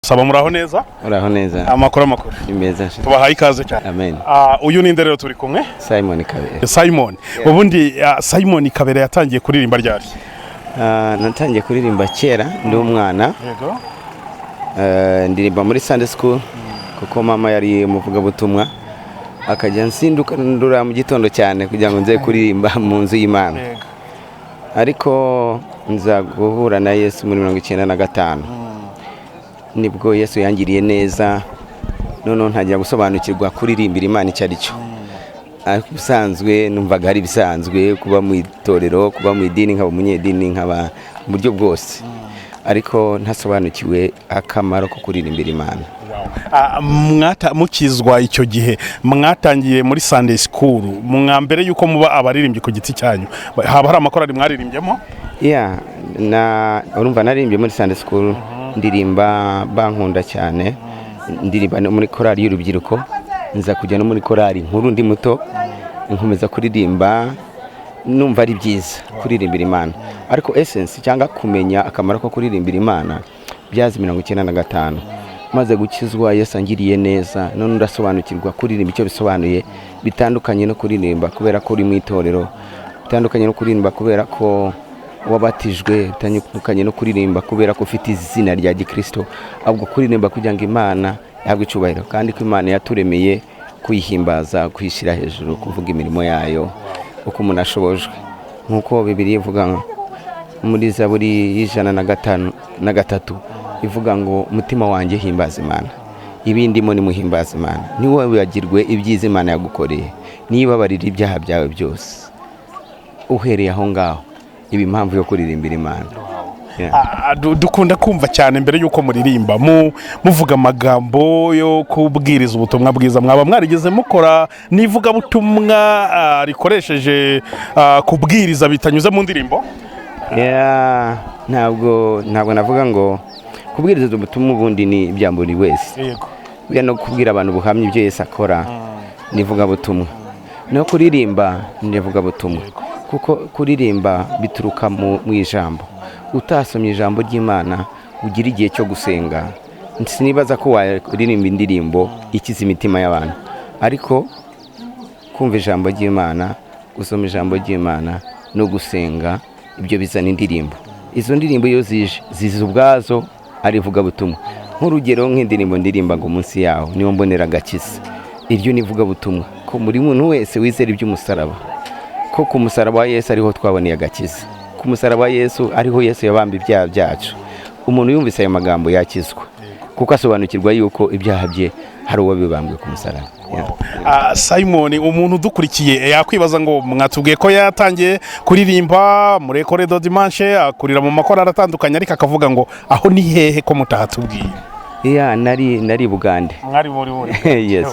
Saba, muraho neza? Uraho neza. Amakuru, amakuru? Ni meza. Tubahaye ikaze cyane. Amen. Uyu ni rero turi kumwe? Simon Kabera. Simon. Ubundi Simon Kabera yatangiye kuririmba ryari? Natangiye kuririmba kera ndi umwana. Ndirimba muri Sunday school kuko mama yari umuvugabutumwa, akajya nsinduka ndura mu gitondo cyane kugira ngo nze kuririmba mu nzu y'Imana. Ariko nza guhura na Yesu muri 95, nibwo Yesu yangiriye neza, noneho ntangira gusobanukirwa kuririmbira Imana icyo ari cyo. Ariko ubusanzwe numvaga ari ibisanzwe kuba mu itorero, kuba mu idini, nkaba umunyedini, nkaba mu buryo bwose, ariko ntasobanukiwe akamaro ko kuririmbira Imana. Mukizwa icyo gihe mwatangiye muri Sunday school, mwa mbere yuko muba abaririmbyi ku giti cyanyu, haba hari amakorali mwaririmbyemo? Yeah, na urumva naririmbye muri Sunday school, ndirimba bankunda cyane, ndirimba no muri korali y'urubyiruko, nza kujya no muri korali nkuru ndi muto, nkomeza kuririmba numva ari byiza kuririmbira Imana. Ariko essence cyangwa kumenya akamaro ko kuririmbira Imana byazi 95 maze gukizwa, Yesu angiriye neza, none ndasobanukirwa kuririmba icyo bisobanuye, bitandukanye no kuririmba kubera ko uri mu itorero, bitandukanye no kuririmba kubera ko wabatijwe, bitandukanye no kuririmba kubera ko ufite izina rya gikristo, ahubwo kuririmba kugira ngo Imana ihabwe icyubahiro, kandi ko Imana yaturemeye kuyihimbaza, kuyishyira hejuru, kuvuga imirimo yayo uko umuntu ashobojwe, nk'uko Bibiliya ivuga muri Zaburi y'153 ivuga ngo: "Umutima wanjye, himbaza Imana, ibindimo nimuhimbaza Imana. Ntiwibagirwe ibyiza Imana yagukoreye, nibabarira ibyaha byawe byose." Uhereye aho ngaho iba impamvu yo kuririmbira Imana. Yeah. Dukunda kumva cyane mbere y'uko muririmba muvuga amagambo yo kubwiriza ubutumwa bwiza. Mwaba mwarigeze mukora n'ivugabutumwa rikoresheje kubwiriza bitanyuze mu ndirimbo? Yeah, ntabwo navuga ngo kubwiriza ubutumwa, ubundi ni ibya buri wese. Buriya no kubwira abantu ubuhamya ibyo Yesu akora ni ivugabutumwa, no kuririmba ni ivugabutumwa, kuko kuririmba bituruka mu ijambo. Utasomye ijambo ry'Imana, ugira igihe cyo gusenga, sinibaza ko waririmba indirimbo ikiza imitima y'abantu. Ariko kumva ijambo ry'Imana, gusoma ijambo ry'Imana no gusenga, ibyo bizana indirimbo. Izo ndirimbo iyo zije, ziza ubwazo ari ivugabutumwa. Nk'urugero, nk'indirimbo ndirimba ngo "Munsi yaho niyo mbonera agakiza", iryo ni ivugabutumwa ko buri muntu wese wizera iby'umusaraba, ko ku musaraba wa Yesu ariho twaboneye agakiza, ku musaraba wa Yesu ariho Yesu yabamba ibyaha byacu. Umuntu yumvise ayo magambo yakizwa, kuko asobanukirwa yuko ibyaha bye hari uwo bibambwe ku musaraba. Yeah. Simon, umuntu udukurikiye yakwibaza ngo mwatubwiye ko yatangiye kuririmba muri École de Dimanche, akurira mu makorali atandukanye, ariko akavuga ngo aho ni hehe ko mutahatubwiye? Yeah, nari Bugande. Mwari muri Yes,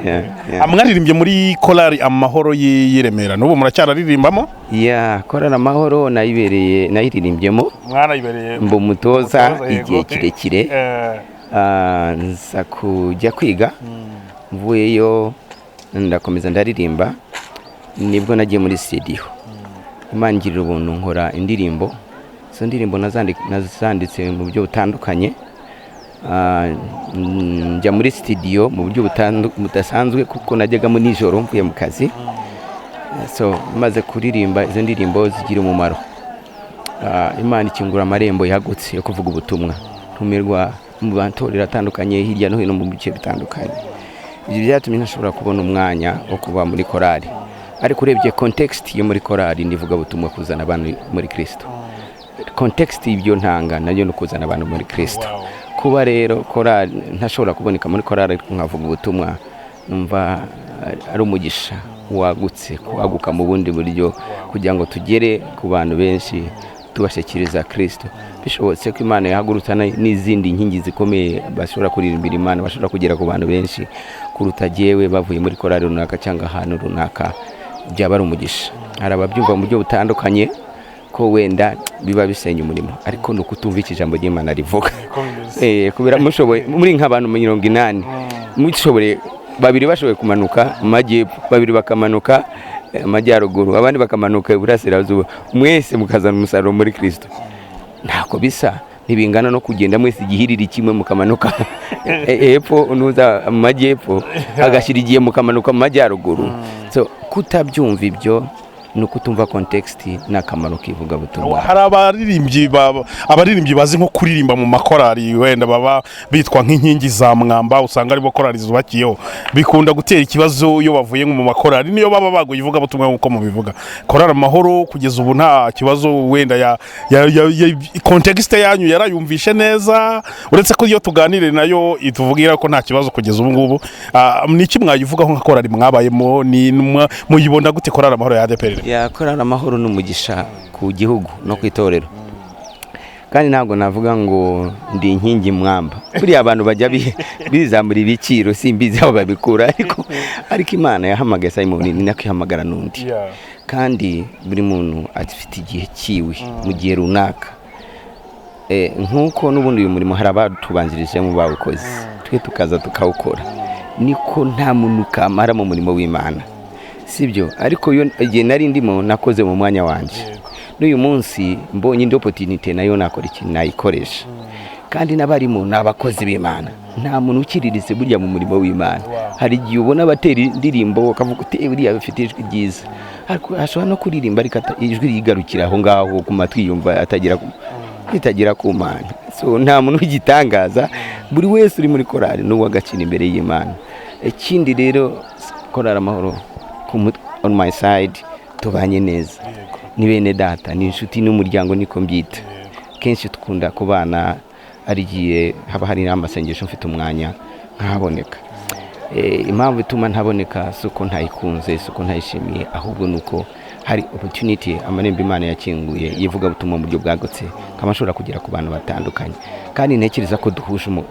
yeah. Mwaririmbye muri korali Amahoro y'i Remera, n'ubu muracyararirimbamo? Yeah, korali Amahoro nayibereye, nayiririmbyemo. Mwarayibereye mba umutoza umutoza, yego. Igihe kirekire. Nza kujya kwiga, mvuyeyo ndakomeza ndaririmba. Nibwo nagiye muri studio, Imana ingirira ubuntu nkora indirimbo. Izo ndirimbo nazanditse mu buryo butandukanye. Njya muri studio mu buryo budasanzwe kuko najyagamo nijoro mvuye mu kazi. So maze kuririmba izo ndirimbo zigira umumaro. Imana ikingura amarembo yagutse yo kuvuga ubutumwa, ntumirwa mu matorero atandukanye hirya no hino mu bice bitandukanye. Ibyo byatumye ntashobora kubona umwanya wo kuba muri korali. Ariko urebye context yo muri korali ni ivugabutumwa, kuzana abantu muri Kristo. Context y'ibyo ntanga nayo ni ukuzana abantu muri Kristo. Kuba rero korali ntashobora kuboneka muri korali ariko nkavuga ubutumwa, numva ari umugisha wagutse, kwaguka mu bundi buryo kugira ngo tugere ku bantu benshi tubashyikiriza Kristo. Bishobotse ko Imana yahagurutsa n'izindi nkingi zikomeye bashobora kuririmbira Imana, bashobora kugera ku bantu benshi kuruta jyewe, bavuye muri korali runaka cyangwa ahantu runaka, byaba ari umugisha. Hari ababyumva mu buryo butandukanye ko wenda biba bisenya umurimo, ariko ni ukutumva icyo ijambo ry'Imana rivuga. Kubera mushoboye muri nk'abantu 80, mushoboye babiri bashoboye kumanuka mu majyepfo, babiri bakamanuka amajyaruguru, abandi bakamanuka iburasirazuba, mwese mukazana umusaruro muri Kristo, ntako bisa. Ntibingana no kugenda mwese igihiriri kimwe mukamanuka epfo, nuza mu majyepfo agashyira igihe mukamanuka mu majyaruguru. So kutabyumva ibyo ni ukutumva context n'akamaro k'ivugabutumwa. Hari abaririmbyi bazi nko kuririmba mu makorari, wenda baba bitwa nk'inkingi za mwamba, usanga aribo korari zubakiyeho. Bikunda gutera ikibazo iyo bavuye mu makorari, niyo baba baguye ivugabutumwa nk'uko mubivuga. Korari Amahoro kugeza ubu nta kibazo wenda ya context yanyu yarayumvishe neza, uretse ko iyo tuganire nayo ituvugira ko nta kibazo kugeza ubu ngubu. Ni iki mwayivugaho nka korari mwabayemo? Ni muyibona gute Korari Amahoro ya ADEPR? Ya, Korari Amahoro ni umugisha ku gihugu no ku itorero, kandi ntabwo navuga ngo ndi inkingi mwamba. Buriya abantu bajya bizamura ibiciro, simbizi aho babikura, ariko Imana yahamagaye Simon ni nako ihamagara n'undi, kandi buri muntu afite igihe cyiwe mu gihe runaka. Nk'uko n'ubundi uyu murimo hari abatubanjirijemo bawukoze, twe tukaza tukawukora, niko nta muntu kamara mu murimo w'Imana, sibyo? Ariko iyo igihe nari ndimo nakoze mu mwanya wanjye, n'uyu munsi mbonye indi opportunity nayo nakora ikintu nayikoresha. Kandi n'abarimo ni abakozi b'Imana, nta muntu ukiriritse burya mu murimo w'Imana. Hari igihe ubona abatera indirimbo ukavuga uti: "Eh, buriya bafite ijwi ryiza," ariko ashobora no kuririmba ariko ijwi rigarukira aho ngaho ku matwi, yumva atagera ritagera ku Mana. So nta muntu w'igitangaza, buri wese uri muri korali ni uw'agaciro imbere y'Imana. Ikindi rero, Korali Amahoro on my side tubanye neza, ni bene data, ni inshuti n'umuryango, niko mbyita. Kenshi dukunda kubana, ari igihe haba hari n'amasengesho mfite umwanya nkahaboneka. Impamvu ituma ntaboneka si uko ntayikunze, si uko ntayishimiye, ahubwo ni uko hari opportunity, amarembo Imana yakinguye yivugabutumwa mu buryo bwagutse, nkaba nshobora kugera ku bantu batandukanye, kandi ntekereza ko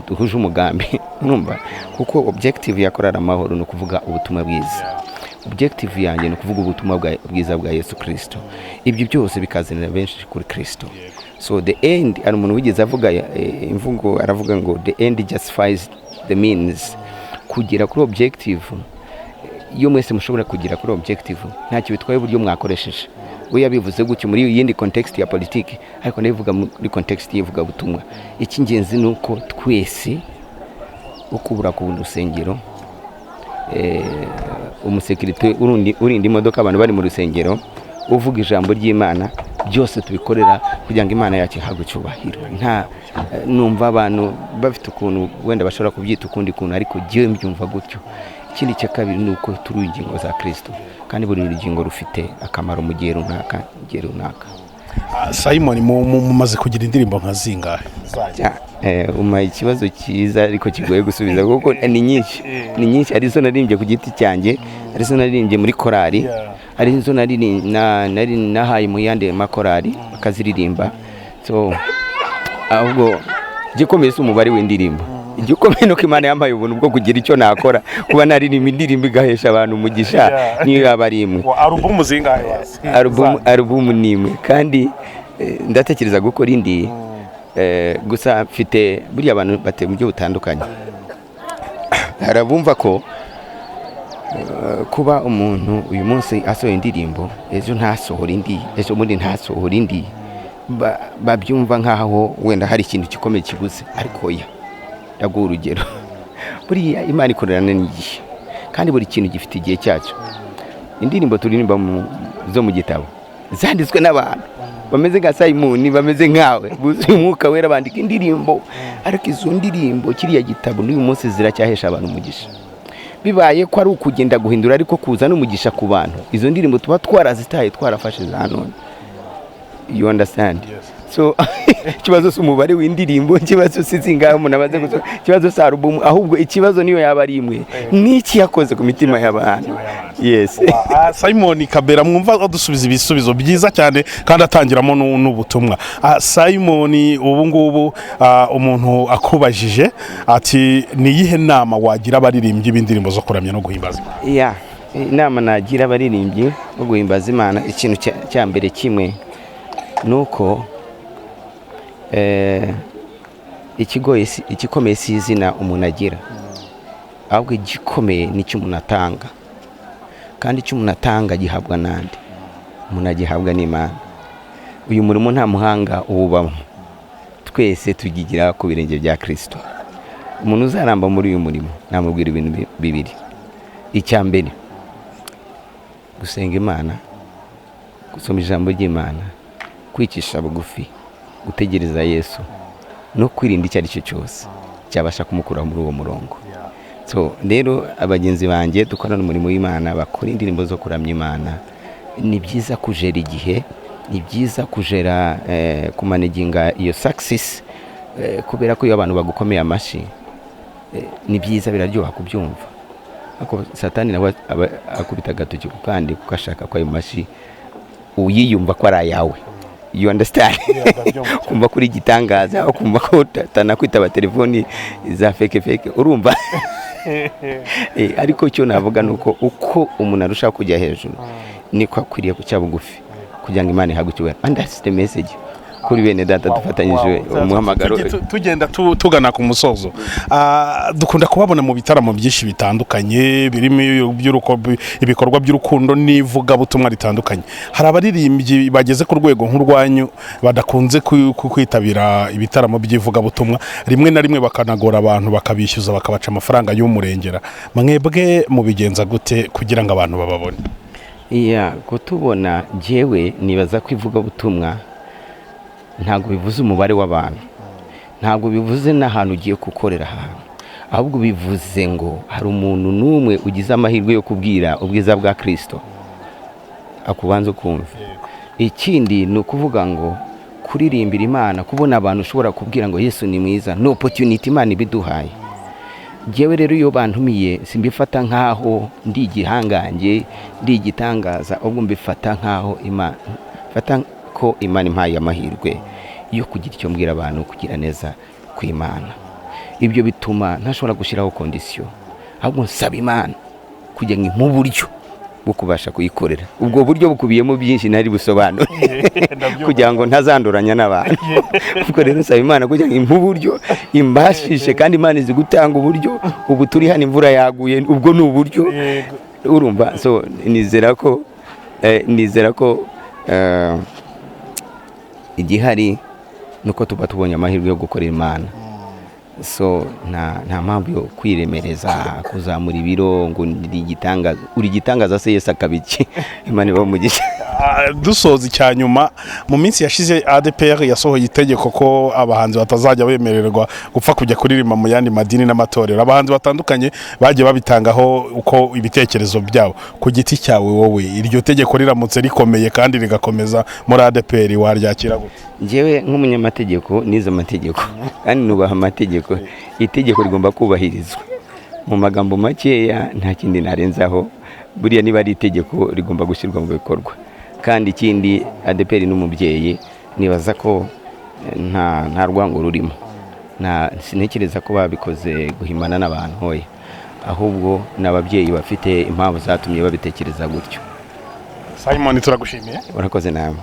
duhuje umugambi, urumva, kuko objective ya Korali Amahoro ni ukuvuga ubutumwa bwiza, objective yanjye ni ukuvuga ubutumwa bwiza bwa Yesu Kirisito, ibyo byose bikazanira benshi kuri Kirisito. So the end, hari umuntu wigeze avuga imvugo, aravuga ngo "The end justifies the means." Kugera kuri objective, iyo mwese mushobora kugera kuri objective, ntacyo bitwaye uburyo mwakoresheje. We yabivuze gutyo muri yindi context ya politiki, ariko ndabivuga muri context y'ivugabutumwa. Icy'ingenzi ni uko twese ukubura ku rusengero, umusekirite urinda imodoka abantu bari mu rusengero, uvuga ijambo ry'Imana, byose tubikorera kugira ngo Imana yacu ihabwe icyubahiro. Nta numva abantu bafite ukuntu wenda bashobora kubyita ukundi kuntu, ariko jyewe mbyumva gutyo. Ikindi cya kabiri ni uko turi ingingo za Kirisito, kandi buri rugingo rufite akamaro mu gihe runaka, igihe runaka. Simon, mumaze kugira indirimbo nka zingahe? Umpaye ikibazo cyiza ariko kigoye gusubiza, kuko ni nyinshi, ni nyinshi. Hari izo naririmbye ku giti cyanjye, hari izo naririmbye muri korali, hari izo nari nahaye mu yandi makorali bakaziririmba. So ahubwo igikomeye si umubare w'indirimbo, igikomeye ni uko Imana yampaye ubuntu bwo kugira icyo nakora, kuba naririmba indirimbo igahesha abantu umugisha, niyo yaba ari imwe. Alubumu zingahe wazi? Alubumu ni imwe, kandi ndatekereza gukora indi. Gusa mfite, buriya abantu bateye mu buryo butandukanye. Hari abumva ko kuba umuntu uyu munsi asohoye indirimbo, ejo ntasohora indi, ejo bundi ntasohora indi, babyumva nk'aho wenda hari ikintu gikomeye kibuze. Ariko oya, ndaguha urugero. Buriya Imana ikorerana n'igihe, kandi buri kintu gifite igihe cyacyo. Indirimbo turirimba zo mu gitabo zanditswe n'abantu bameze nka Simoni, bameze nkawe, buzuye Umwuka Wera, bandika indirimbo, ariko izo ndirimbo, kiriya gitabo, n'uyu munsi ziracyahesha abantu umugisha. Bibaye ko ari ukugenda guhindura ariko kuza n'umugisha ku bantu, izo ndirimbo tuba twarazitaye, twarafashe za none, you understand? So ikibazo si umubare w'indirimbo, ikibazo si zingahe umuntu amaze gusohora, ikibazo si alubumu, ahubwo ikibazo niyo yaba ari imwe, n'iki yakoze ku mitima y'abantu. Yes. Simon Kabera, mwumva adusubiza ibisubizo byiza cyane kandi atangiramo n'ubutumwa. Simon, ubu ngubu umuntu akubajije ati: "Ni iyihe nama wagira abaririmbyi b'indirimbo zo kuramya no guhimbaza Imana?" Ya, inama nagira abaririmbyi bo guhimbaza Imana, ikintu cya mbere kimwe ni uko igikomeye si izina umuntu agira, ahubwo igikomeye ni icyo umuntu atanga. Kandi icyo umuntu atanga gihabwa n'andi, umuntu agihabwa n'Imana. Uyu murimo nta muhanga uwubamo. Twese tugigira ku birenge bya Kirisito. Umuntu uzaramba muri uyu murimo, namubwira ibintu bibiri. Icya mbere, gusenga Imana, gusoma ijambo ry'Imana, kwicisha bugufi, gutegereza Yesu no kwirinda icyo ari cyo cyose cyabasha kumukura muri uwo murongo. So rero, abagenzi banjye dukorana umurimo w'Imana, bakora indirimbo zo kuramya Imana, ni byiza kujera igihe, ni byiza kujera kumanaginga iyo success, kubera ko iyo abantu bagukomeye amashyi, ni byiza, biraryoha kubyumva. Ariko Satani nawe aba akubita agatoki ku kandi, kuko ashaka ko ayo mashyi uyiyumva ko ari ayawe, you understand? Kumva ko uri igitangaza, ukumva ko utanakwitaba telefoni za fake fake, urumva? Ariko icyo navuga ni uko umuntu arushaho kujya hejuru, niko akwiriye guca bugufi kugira ngo Imana ihabwe icyubahiro. And that's the message kuri bene data dufatanyije umuhamagaro. Tugenda tugana ku musozo. Dukunda kubabona mu bitaramo byinshi bitandukanye birimo ibikorwa by'urukundo n'ivugabutumwa ritandukanye. Hari abaririmbyi bageze ku rwego nk'urwanyu badakunze kwitabira ibitaramo by'ivugabutumwa, rimwe na rimwe bakanagora abantu, bakabishyuza, bakabaca amafaranga y'umurengera. Mwebwe mubigenza gute kugira ngo abantu bababone? Iya, kutubona, njyewe nibaza ko ivugabutumwa ntabwo bivuze umubare w'abantu, ntabwo bivuze n'ahantu ugiye gukorera ahantu, ahubwo bivuze ngo hari umuntu n'umwe ugize amahirwe yo kubwira ubwiza bwa Kirisito, akubanza ukumva. Ikindi ni ukuvuga ngo kuririmbira Imana, kubona abantu ushobora kubwira ngo Yesu ni mwiza, ni opportunity Imana ibiduhaye. Njyewe rero iyo bantumiye, simbifata nk'aho ndi igihangange, ndi igitangaza, ahubwo mbifata nk'aho Imana, mfata ko Imana impaye amahirwe yo kugira icyo mbwira abantu, kugira neza kw'Imana. Ibyo bituma ntashobora gushyiraho condition, ahubwo nsaba Imana kugira ngo impe uburyo bwo kubasha kuyikorera. Ubwo buryo bukubiyemo byinshi ntari busobanure kugira ngo ntazanduranya n'abantu. Ubwo rero nsaba Imana kugira ngo impe uburyo, imbashishe, kandi Imana izi gutanga uburyo. Ubu turi hano, imvura yaguye, ubwo ni uburyo, urumva? So nizera ko igihari ni uko tuba tubonye amahirwe yo gukorera Imana. So nta mpamvu yo kwiremereza, kuzamura ibiro ngo uri igitangaza. Uri igitangaza se Yesu akaba iki? Imana ibahe umugisha. Dusoza, icya nyuma, mu minsi yashize ADPR yasohoye itegeko ko abahanzi batazajya bemererwa gupfa kujya kuririmba mu yandi madini n'amatorero. Abahanzi batandukanye bagiye babitangaho uko ibitekerezo byabo. Ku giti cyawe wowe, iryo tegeko riramutse rikomeye kandi rigakomeza muri ADPR, waryakira gute? Njyewe nk'umunyamategeko, nize amategeko kandi nubaha amategeko. Itegeko rigomba kubahirizwa. Mu magambo makeya, nta kindi narenzaho. Buriya niba ari itegeko, rigomba gushyirwa mu bikorwa. Kandi ikindi, ADPR n'umubyeyi, nibaza ko nta rwango rurimo. Nta, sintekereza ko babikoze guhimana n'abantu, hoya, ahubwo ni ababyeyi bafite impamvu zatumye babitekereza gutyo. Simon, turagushimiye. Urakoze nawe.